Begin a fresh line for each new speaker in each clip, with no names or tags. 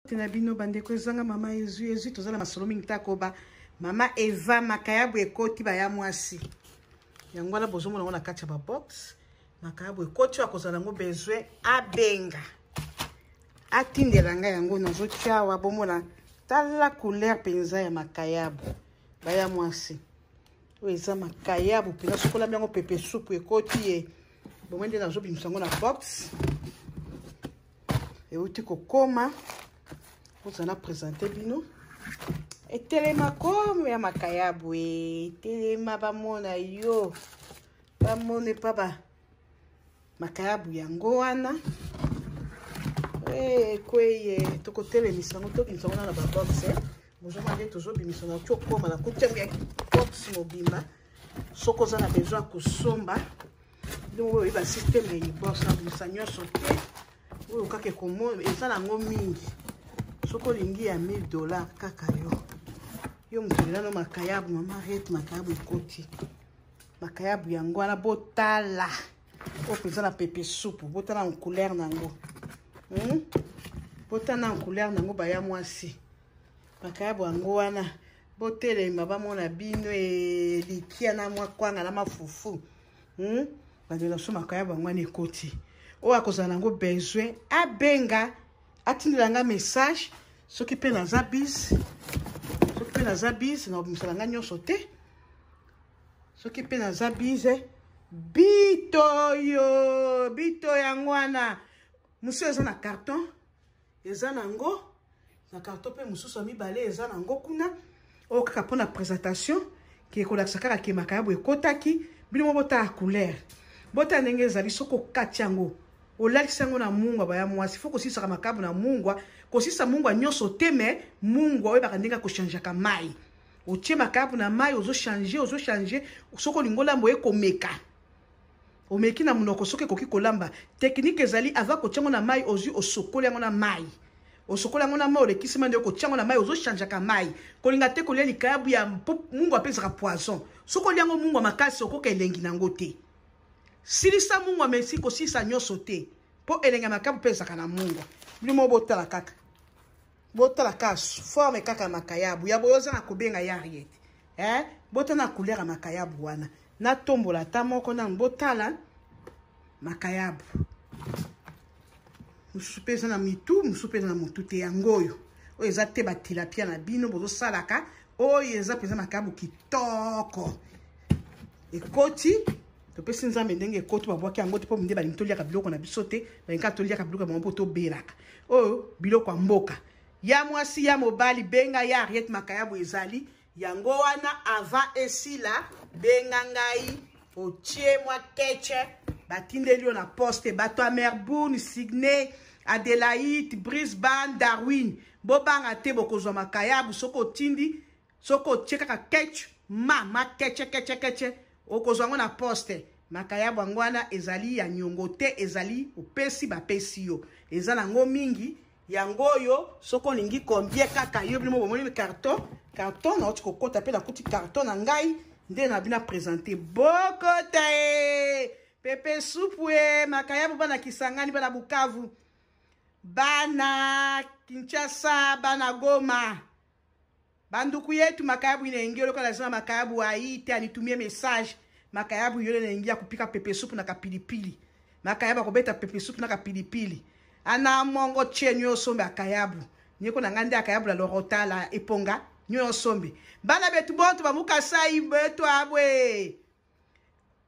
Mbote na bino bandeko, ezanga mama ezwi ezwi, toza na masolo mingi takoba mama Eva makayabu ekoti baya mwasi yango wana bozomona yango na kati ya babox. Makayabu ekoti, oyo akozala yango besoin abenga atindela ngai yango, nazotia awa bomona. Tala couleur mpenza ya makayabu baya mwasi, oyo eza makayabu mpenza. Sokolami yango pepe supu ekoti ye bomoi nde nazobimisa yango na box euti kokoma. Ozala na présente bino etelema komo ya makayabu, etelema bamona yo, bamona epa ba makayabu yango wana ekweye. Tokotelemisa yango, tobimisa yango na babox. Bozomona nde tozobimisa na ti okoma na kuti yango ya box mobimba. Soki oza na besoin ya kosomba, ndenge oyo oyeba systeme ya box, nabimisa nyonso te, oyo kaka ekomo eza nango mingi. Soki olingi ya 1000 $, kaka yo yo moto elano makayabu mama Riet, makayabu ekoti, makayabu yango wana. Botala oyo mpenza na pepe supu, botala na couleur nango, Botala na couleur nango baya mwasi, makayabu yango wana. Botelema bamona bino elikia na mwa kwanga na mafufu, Bandeko na biso, makayabu yango wana ekoti. Oyo akozala nango besoin abenga, atindela nga message. Soki mpe naza busy, soki mpe naza busy, nakobimisela nga nyonso te. Soki mpe naza busy, bitoyo bito yango wana. Mosusu eza na carton, eza nango na carton mpe mosusu ya mibale eza nango kuna. Oyo kaka mpona présentation, ke kolakisa kaka ke makayabu ekotaki. Bino mo botala couleur, botala ndenge ezali. Soki okati yango, olalisi yango na mungwa baya mwasi, fo kosilisaka makabu na mungwa. Kosisa mungwa nyonso te, me mungwa oyebaka ndenge akochangeaka mai. Otie makabu na mai, ozochange, ozochange. Soki olingi olamba, oye komeka, omeki na monoko soki ekoki kolamba. Technique ezali: avant kotia yango na mai, ozwi, osokoli yango na mai, osokoli yango na mai, olekisi mai, nde kotia yango na mai. Ozochangeaka mai. Kolinga te kolia likayabu ya mungwa mpe ezaka poison. Soki olia yango mungwa makasi, okoka elengi nango te. Silisa mungwa, mesi kosilisa nyonso te, mpo elengi ya makabu mpe ezalaka na mungwa. Bino moko botala kaka, botala kaka forme kaka ya makayabu ya boye. Oza na kobenga ya Ariete, eh? Botala na couleur ya makayabu wana, natombola ata moko nanu, botala makayabu. Mosusu mpe eza na mitu, mosusu mpe eza na motu te. Yango oyo, oyo eza te batilapia na bino bozosalaka. Oyo eza mpenza makayabu kitoko ekoti. Topesi Nzambe ndenge ekoti, babwaki yango te, mpo nde balingi toliaka biloko na biso te, balingi kaka toliaka biloko ya bango mpo tobelaka. Oyo biloko ya mboka ya mwasi ya mobali. Benga ya Ariete, makayabu ezali yango wana. Avant esila, benga ngai, otie mwa keche, batindeli yo na poste. Bato ya Melbourne, Sydney, Adelaide, Brisbane, Darwin, bobanga te, bokozwa makayabu. Soki otindi, soki otie kaka ketch ma ma keche keche keche, okozwa yango na poste. Makayabu yango wana ezali ya niongo te, ezali opesi, bapesi yo, eza nango mingi. Yango oyo, soki olingi combien, kaka yo. Bino bomoni carton, carton nauti kokota mpe nakuti carton na ngai nde na bino présente. Bokota e pepe supu e makayabu, bana Kisangani, bana Bukavu, bana Kinshasa, bana Goma, banduku yetu, makayabu inaingia. Loka lazima makayabu aite anitumie message. Makayabu yole inaingia kupika pepe supu na kapilipili, makayabu akobeta pepe supu na kapilipili ana mongo tie nyonso mbe akayabu nyeko na ngai nde akayabu la lorotala eponga nyonso mbe bana betu bonto bamukasai betu abwe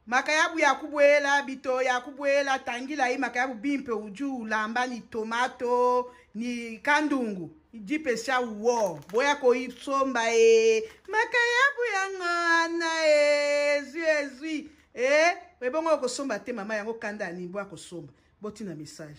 makayabu ya kubwela bito ya kubwela tangila yi makayabu bimpe uju ulamba ni tomato ni kandungu jipesha wo boya koisomba e makayabu yango wana ezwi ezwi e ebongo okosomba te mama yango kanda ya nini. Boya kosomba, botina message.